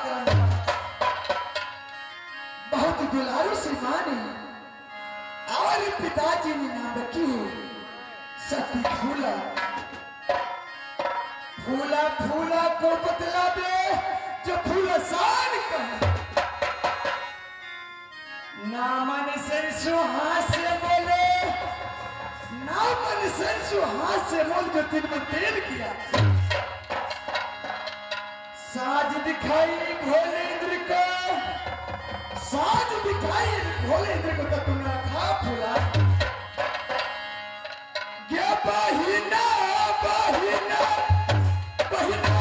करना। बहुत दुलारू सी माँ ने और पिताजी ने नाम रखी है सती फूला। फूला फूला को बदला दे जो फूला सान का नामन सरसों से बोले, नामन सरसों से बोल जो दिन में तेल किया। साज दिखाई भोलेंद्र को, साज दिखाई भोलेंद्र को तो तुमने खा फूला। गया बहिना बहिना बहिना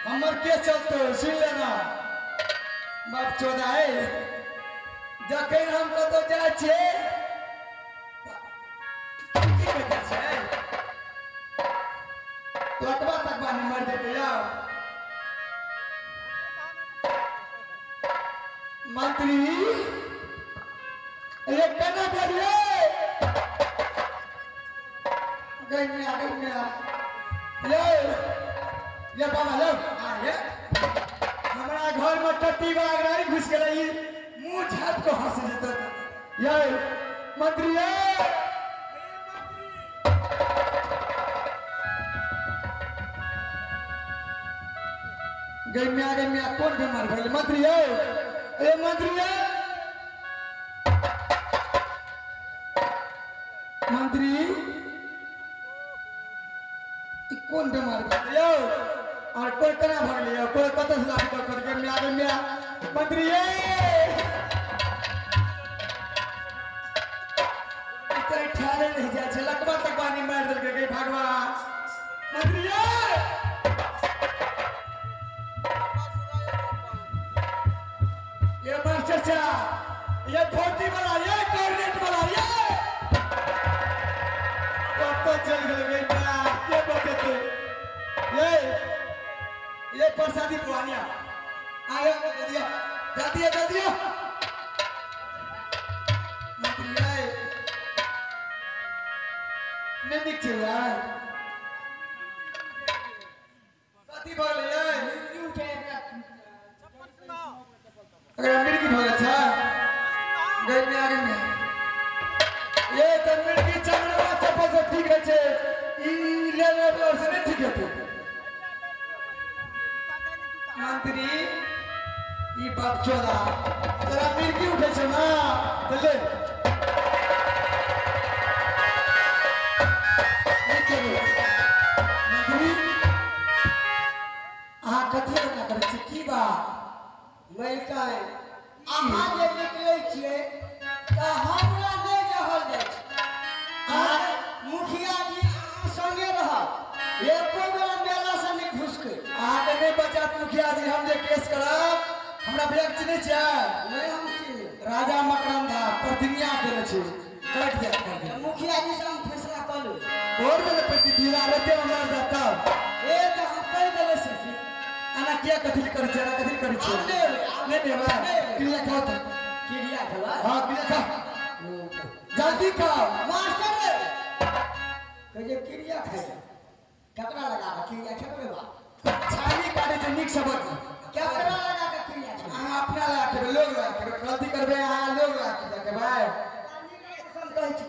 हमर केस चलते सुन लेना बाप चोदा है। जखन हम कतौ जाइ छियै की कहै छै लटवा तक बानी मर जेतै। यार मंत्री अरे केना बोलिए गई गई ये ये बाबा लो ये हमरा घर में टट्टी बाग रही घुस गेलै मुंह झाप के हंस जेतै। ये मंत्री ये गई मियां कौन बीमार भइल मंत्री ये ए मंत्री ये मंत्री कौन बीमार भइल यौ और कोई केना भऽ गेलै यौ कोई कतऽ से लाठी दऽ कऽ मियां मियां मंत्री ये इतने ठाले नहीं जाइ छै लकबा तक पानी मारि देलकै गई भगवान मंत्री ये। ये मास्टर साहब ये फोर्टी वाला ये कोऑर्डिनेट वाला ये कत्तो चल गेलै बेटा के बतेते ये प्रसादी पुआनिया आयो जल्दी जल्दी जल्दी मंत्री आए नहीं निक छै यार कथी भऽ गेलै अगर मिर्गी भऽ गेल छै गइल आगे में ये त मिर्गी चमड़ा चप्पल से ठीक है छै ई ले ले से नहीं ठीक हेतै मंत्री ई बाप चोरा तोरा मिर्गी उठे छै ना त ले मंत्री अहाँ कथी लगा करै छी की बात मलिकाइन अहाँ जे निकलै छियै तऽ हमरा नहि रहल जाइ छै। अहाँ मुखिया जी अहाँ संगे रहब, एको बेरा मेला से नहि घुसकै। अहाँके नहि बचात मुखिया जी, हम जे केस करब हमरा भैया चिन्है छियै? नहि हम चिन्है। राजा मकरंदा प्रतिज्ञा केने छी कटि जायत कर दे। मुखिया जी से हम फैसला कऽ लेबै। भोर में प्रतिज्ञा रहते हमरा देता। ए तऽ हम कहि देबै सखी। अना किया कथी करै छियै, अना कथी करै छियै? नहि देबै, क्रिया खाओ तऽ। क्रिया खेबै? हाँ क्रिया खाओ, जल्दी खाओ। मास्टर कहै जे क्रिया खाइ ककरा लगा कऽ क्रिया खेबै बा? छाली काटै छै नीक सबक। ककरा लगा कऽ क्रिया खेबै? अहाँ अपना लगा खेबै, लोग लगा खेबै। गलती करबै अहाँ लोग लगा के खेबै। कहै छी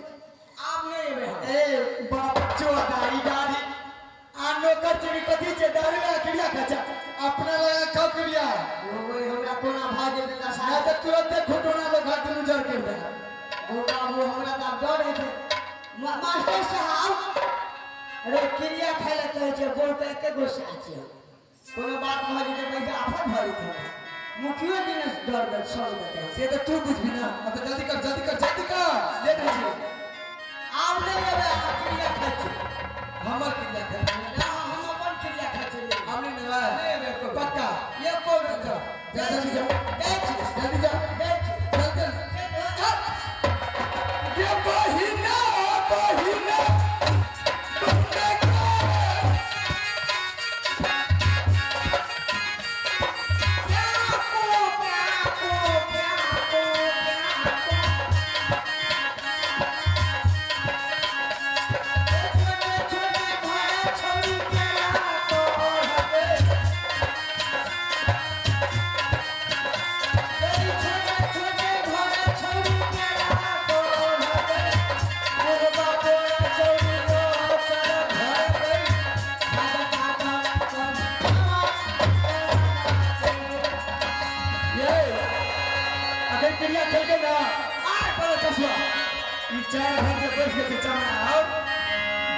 आब नहि एबै हम। ए बाप चोदा ई गाड़ी आ नौकर छै कथी छै दारू लगा क्रिया खाइ छै, अपना लगा खाओ क्रिया। हमरा कोना भऽ जेतै तऽ नहि तऽ तुरंते खुटोना लोग हाथ दुनू जर कर दे। ओ बाबू हमरा तऽ आब डर होइ छै। मास्टर साहब अरे क्रिया खाइ लए कहै छै, बोल तऽ एके गुस्सा छियै। कोनो बात भऽ जेतै तऽ आफत भऽ जेतै। मुखियो जी ने डर गेल सब देतै। से तऽ तू बुझबी ना। मतलब जल्दी कर जल्दी कर जल्दी कर, लेट होइ छै। आब नहि एबै, आब क्रिया खाइ छी। हमर क्रिया खाइ ना, हम अपन क्रिया खाइ छी। आब नहि नेबै? नहि एबै पक्का? एको बेर। जा जल्दी जा, जाइ छी जल्दी जा, जाइ छी। चल चल चल। ये बहिना बहिना क्रिया खेल के ना आय पर कसुआ ई चार घर के बैठ के चमड़ा और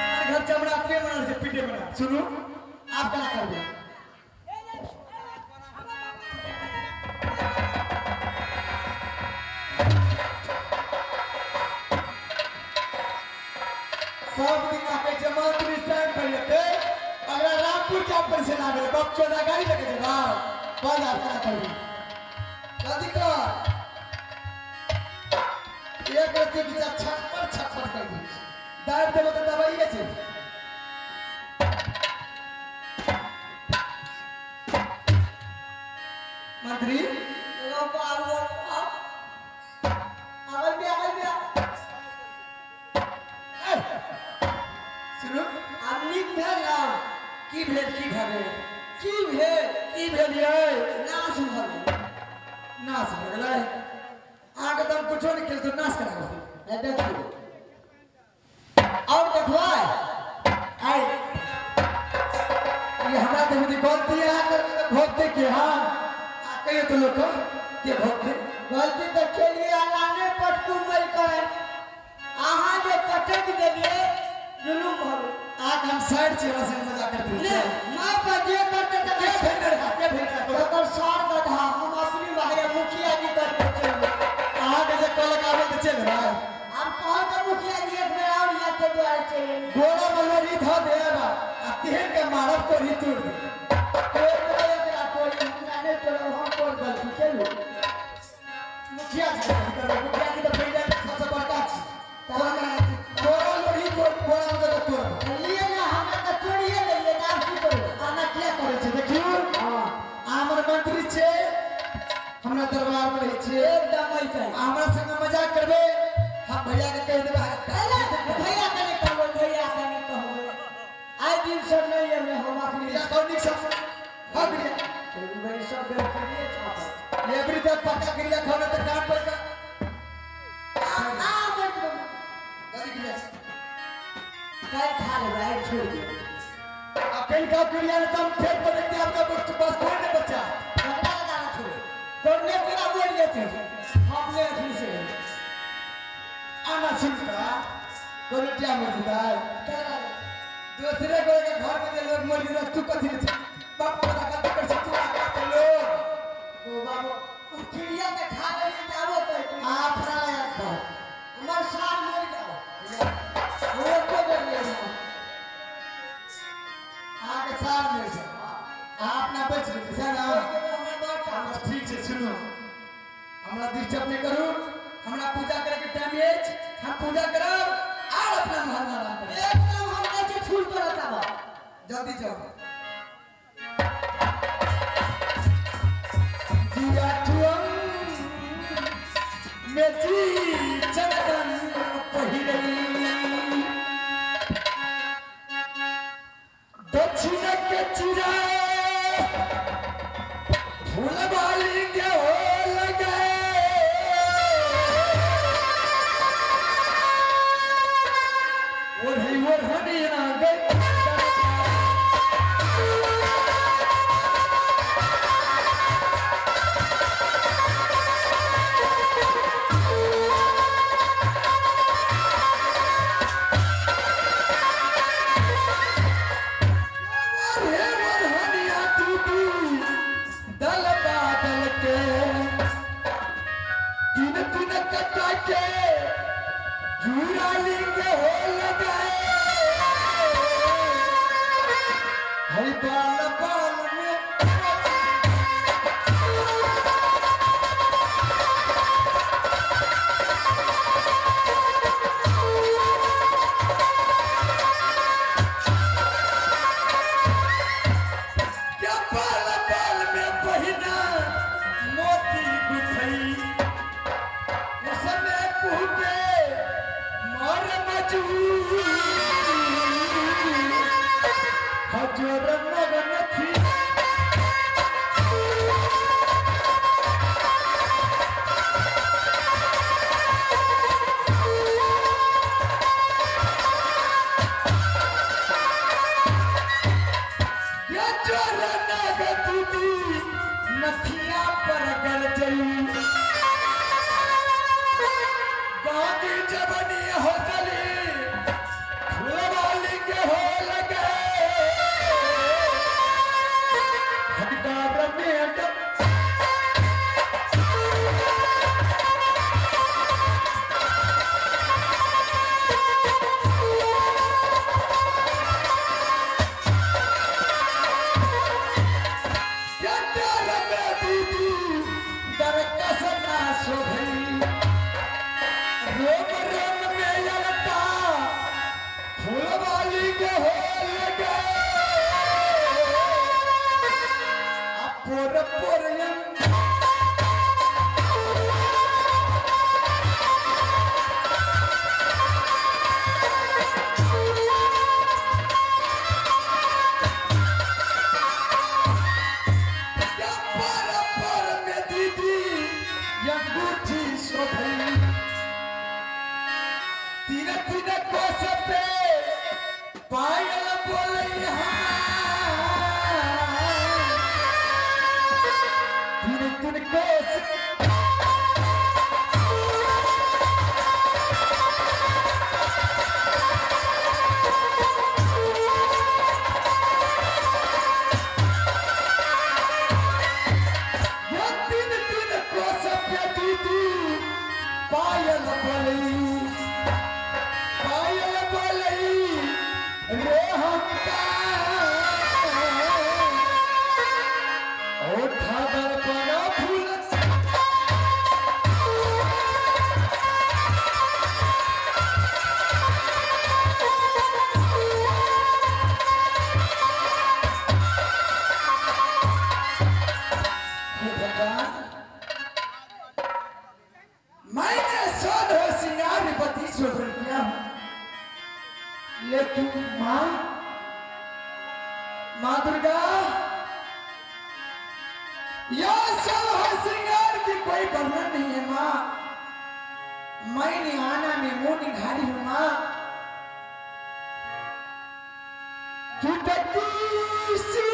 चार घर चमड़ा अपने बना छै पीटे बना। सुनू आप केना करबै? सब दिन आके जमा टाइम पर लेते अगर रामपुर जा पर से ना भेलै बाप चौदा गाड़ी लगे छै बाप बस। आप केना करबै? जल्दी कर। एक रत्ती बीचा छप्पर छप्पर कर दी दाब देबो तऽ दबाइए छै। मंत्री सुनू आब नीक भेल ना? की भेल की भेल की भेल की भेल यै? नाश भऽ गेल। नाश भऽ गेलै? अहाँके तऽ हम कुछो नहि केलहुँ, नाश करा गेल। देखियौ और देखबै आइ ये हमरा तऽ बुझी गलती अहाँ करबै तऽ भोगतै के? हाँ आ कहियो तऽ लोक के भोगतै? गलती तऽ केलियै अलाने पटकू मलिकाइन, अहाँ जे पटकि देलियै जुलुम भऽ गेल। अहाँके हम साइड छी, हमरा संगे मजाक करैत रहै नहि माय पर जे करतै के भेल रहा के भेल रहा तकर सार गधा हम अपनी भाई मुखिया जी करके चलबै। अहाँके जे कहलक आबै तऽ चलि एबै। आब कहल तऽ मुखिया जी एक बेर आओर या ताहि दुआरे चलि एलियै। गोरा मलोरी धऽ देब आ तेहन के मारब कोढ़ी तोड़ि देब। तोड़ि देबै एकरा कोढ़ी, हमरा नहि तोड़ब, हम कोन गलती केलहुँ? अपना दरबार में रहै छियै। एकदम ऐसे। हमरा संग मजाक करबै हम भैया के कहि देबै। भैया के नहीं कहबै, भैया के नहीं कहबै। आइ दिन से नहीं एबै हम अपने। क्रिया खाओ नीक सँ। खाओ क्रिया। भाई सब बेकरिए चाहत। एवरी तक पक्का क्रिया खाओ ना तो कान पर का। आ मत दादी क्रिया। काय खा लेबै आइ छोड़ दे। अकेल का क्रिया ने तुम फेर पर देखते आपका बस कोई नहीं बच्चा। झगड़ा लगा छोड़े। तोड़ने पूरा बोल लेते हमने अथी से। आना सुनता कोनो टाइम मर जेतै। दूसरे गोरे के घर में जे लोग मर गेल तू कथी ले बाप पता कथी कर तू आ के लोग। ओ बाबू उ चिड़िया के खा लेली त आबो कहै आ फरा लगा खाओ। हमर सार मर जाओ। हम एको बेर नहीं। आके सार मर जाओ। आप ना बच गेल छै ना। ठीक छै सुनू हमरा डिस्टर्ब नहीं करू। हमरा पूजा करे के टाइम अछि, हम पूजा करब आर अपना मोहल्ला आराम करब। एकदम हम कहै छी फूल तोड़त आब। जल्दी जाओ। जिया चुअम में जी चंदन पहिरई दक्षिण के चिरा फूल वाली के हो लगे ओढ़ी ओढ़निया गई। दल बादल के तीन तीन कटा के जूरा लिंग हो लगे हरि बाल बाल में क्या बाल बाल में बहिना मोती गुथई उसमें कुहके मर मजूर हजर मगन थी। ये जोर नगदी नथिया पर गरजई गांधी जबनी हो चली फूलवाली के हो लगे हटार में डर में दीदी दरकस ना शोभई रोम रोम में ललता फूल वाली के हो लगे अपोर पोरियन क्या पर पर में दीदी अंगूठी शोभई तीन तीन कोस पे पायल बोलई तीन तीन कोस ये तीन तीन कोस पे दीदी पायल बोलई पायल बोलई रे हमका ओठा दर्पण फूल हे भगवान लेकिन माँ, माँ दुर्गा, यह सब श्रृंगार की कोई वर्णन नहीं है माँ। मैंने आना में मुंह निघारी हूँ माँ। चुटकी सी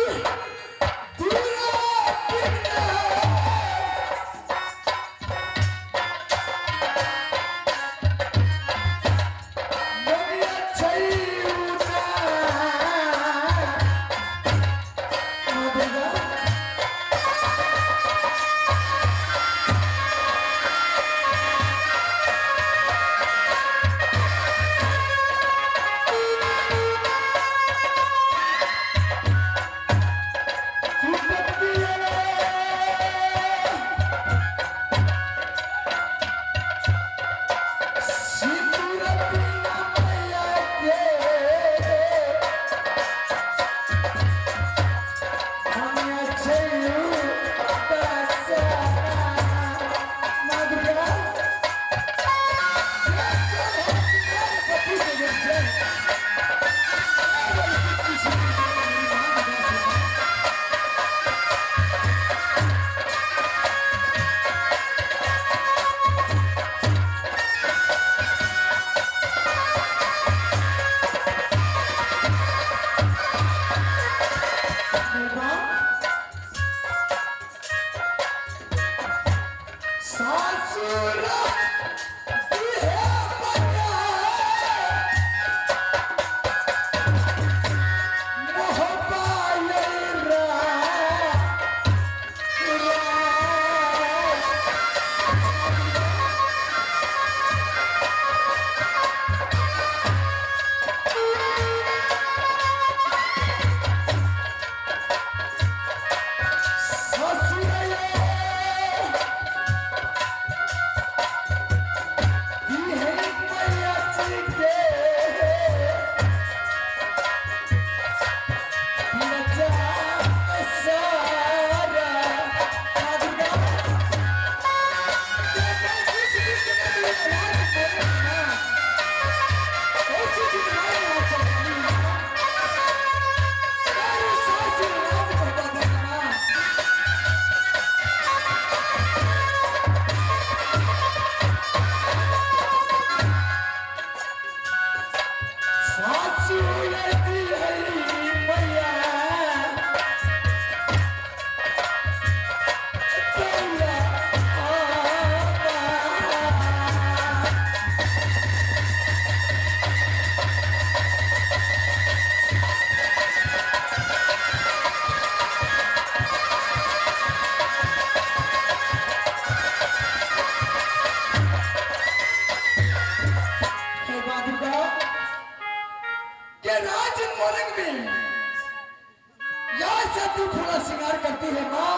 श्रृंगार करती है माँ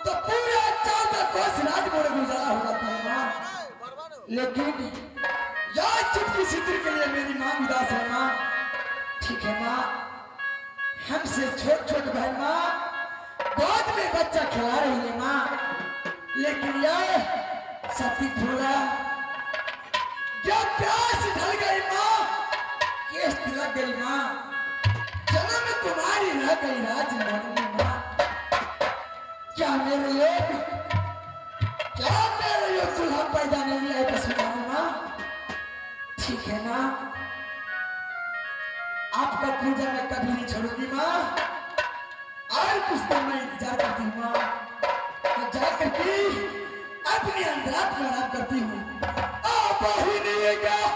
तो पूरा चांद कोस राजमोड़ में उजाला हो जाता है माँ। लेकिन यार चुटकी सिंदूर के लिए मेरी माँ उदास है माँ। ठीक है माँ, हमसे छोट छोट भाई माँ गोद में बच्चा खिला रही है माँ। लेकिन यार सती फूला जब प्यास ढल गई माँ, केस तिलक गई माँ, जन्म तुम्हारी रह गई राजमोड़ में माँ। क्या मेरे योग, क्या मेरे योग दुल्हा पैदा नहीं आए बसुधा में माँ। ठीक है माँ, आपका पूजा मैं कभी नहीं छोड़ूंगी माँ। और कुछ दिन मैं इंतजार करती हूँ माँ, मैं जा करके अपनी अंतरात्मा आराम करती हूँ। आप ही नहीं।